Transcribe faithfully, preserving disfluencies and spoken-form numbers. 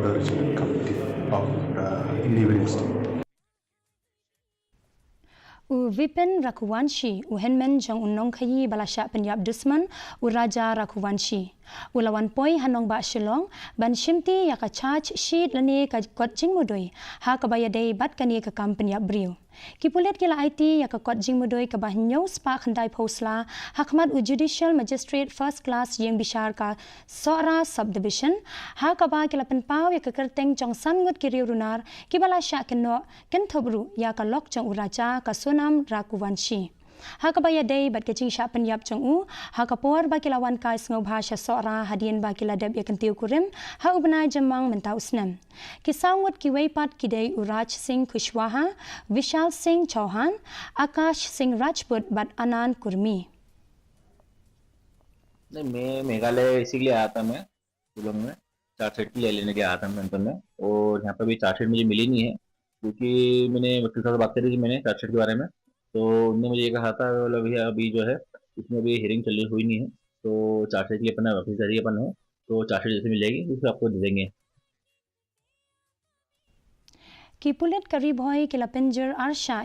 Committee of the Indian State. U Vipin Raghuvanshi, u hynmen jong u nongkhaïi ba la shah pynïap dusmon, u Raja Raghuvanshi, u la wan poi ha nongbah Shillong ban shimti ïa ka charge sheet lane ka kot jingmudui ha kaba ïadei bad kane ka kam pynïap briew. Ki pulit ki la aiti ïa ka kot jingmudui kaba hynñiew spah khyndai phew sla ha khmat u Judicial Magistrate First Class, ïing bishar ka Sohra Subdivision, ha kaba ki la pynpaw ïa ka kyrteng jong san ngut ki riew runar kiba la shah kynnoh kynthup ruh ïa ka lok jong u Raja, ka Sonam Raghuvanshi. Ha kaba ïadei bad ka jingshah pynïap jong u, ha ka por ba ki la wan kai sngewbha sha Sohra hadien ba ki la dep ïa kyntiew kurim ha u bnai Jymmang mynta u snem. Ki saw ngut kiwei pat ki dei u Raj Singh Kushwaha, Vishal Singh Chauhan, Akash Singh Rajput bad Anand Kurmi. नहीं, मैं मेघालय इसी के लिए आया था, मैं शिलोंग में चार्जशीट के लिए लेने के आया था मैं, तो मैं, और यहाँ पे भी चार्जशीट मुझे मिली नहीं है, क्योंकि मैंने वकील साहब से बात करी थी मैंने चार्जशीट के बारे में, तो उनने मुझे ये कहा था, बोला, "भैया, अभी जो है, इसमें अभी हियरिंग चल रही, हुई नहीं है, तो चार्जशीट के लिए अपन ऑफिस जा रही है अपन है, तो चार्जशीट जैसे मिल जाएगी, तो फिर आपको दे देंगे।" Ki pulit ka Ri Bhoi ki la pynjur arshah